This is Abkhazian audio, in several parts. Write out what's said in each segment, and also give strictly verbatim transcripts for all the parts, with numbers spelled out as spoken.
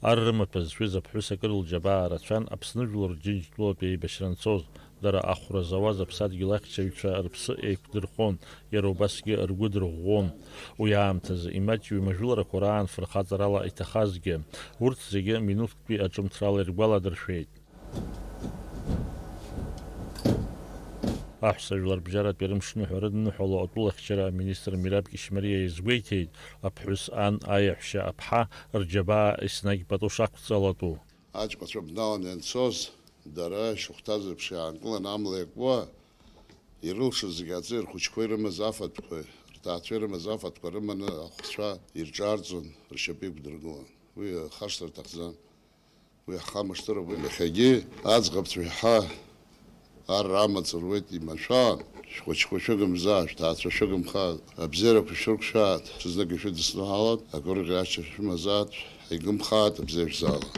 Ар рымаҭәа зшәыз аԥҳәыс акыр лџьабаа рацәан Аԥсны жәлар Џьынџьтәылатәи еибашьра анцоз. Дара ахәра зауаз аԥсадгьыл ахьчаҩцәа рыԥсы еиқәдырхон, иара убасгьы ргәы дырӷәӷәон. Уи аамҭазы имаҷҩым ажәыларақәа раан фырхаҵарала иҭахазгьы, урҭ зегьы минуҭктәи аҿымҭрала иргәаладыршәеит. Аҳәса жәларбжьаратәи рымшныҳәа рыдныҳәало атәылахьчара аминистр Мираб Кьышьмариа иазгәеиҭеит, аԥҳәыс ан, аиаҳәшьа аԥҳа рџьабаа еснагь пату шақәҵалатәу. Аҷкәынцәа бналаны ианцоз, дара шьыхәҭазеиԥш иаанкыланы амла иакуа, ирылшоз зегьы аҵеи рхәыҷқәа ирымаз афатәқәеи, рҭаацәа ирымаз афатәқәа рыманы ахәцәа ирҿарҵон, ршьапы иқәдыргылон. Уи ахашҭра аҭахӡам. Уи ҳхамышҭыроуп, уи иахьагьы аӡӷабцәа ҳәа ар амаҵ руеит иманшәалан, шәхәыҷқәа шәыгымзааит, шәҭаацәа шәыгымхааит, абзиарақәа шәрықәшәааит, ҽазнык ишәыдысныҳәалоит, агәырӷьаҿ шәымазааит, ҳаигымхааит, абзиа шәзаалан.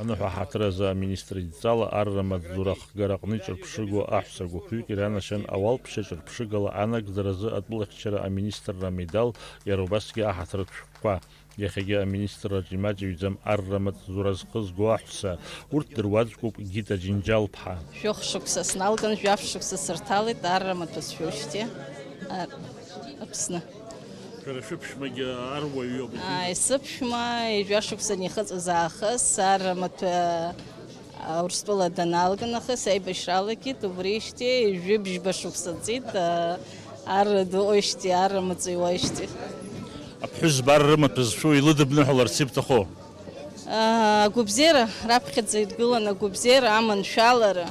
Аныҳәа ҳаҭыр азы аминистр идҵала арра маҵзура ахгара аҟны иҿырԥшыгоу аҳәса гәыԥҩык иранашьан ауалԥшьа ҿырԥшыгала анагӡаразы атәылахьчара аминистрра амедал, иара убасгьы аҳаҭыртә шәҟәқәа. Иахьагьы аминистрраҿы имаҷыҩӡам арра маҵзура зхызго аҳәса, урҭ дыруаӡәкуп Гита Џьынџьал-ԥҳа. Жәохә шықәса сналган, жәаф шықәса сырҭалеит, арра маҭәа сшәоижьҭеи, ар-, Аԥсны. Шәара шәыԥшәмагьы аруаҩ иоуп, ишәыжәлар? Ааи, сыԥшәма, ҩажәа шықәса анихыҵуаз аахыс, арра маҭәа Урыстәыла даналга нахыс аибашьра алагеит, убрижьҭеи жәибжьба шықәса ҵит, а, ар дуоижьҭеи, ар мҵаҩуаижьҭеи. Аԥҳәызба ар рымаҭәа зшәу илыдыбныҳәаларц ибҭаху? А, агәабзиара, раԥхьаӡа иргылан агәабзиара, аманшәалара,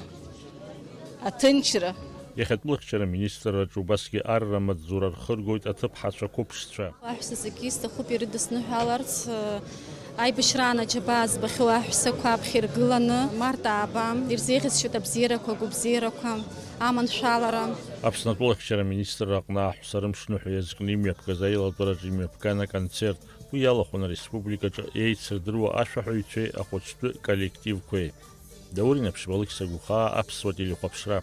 аҭынчра. Иахьатәылахьчара аминистрраҿы убасгьы арра маҵзура рхыргоит аҭыԥҳацәа қәыԥшцәа. Аҳәса зегьы исҭахуп ирыдысныҳәаларц, аибашьраан аџьабаа збахьоу аҳәсақәа аԥхьа иргыланы, март ааба, ирзеиӷьасшьоит абзиарақәа, агәыбзиарақәа, аманшәалара. Аԥсны атәылахьчара аминистрра аҟны аҳәса рымшныҳәа иазкны имҩаԥгаз аилатәараҿы имҩаԥган аконцерт. Уи иалахәын ареспубликаҿы еицырдыруа ашәаҳәаҩцәеи ахәыҷтәы коллективқәеи. Даур Инаԥшьба, Алықьса Гәхаа, Аԥсуа телехәаԥшра.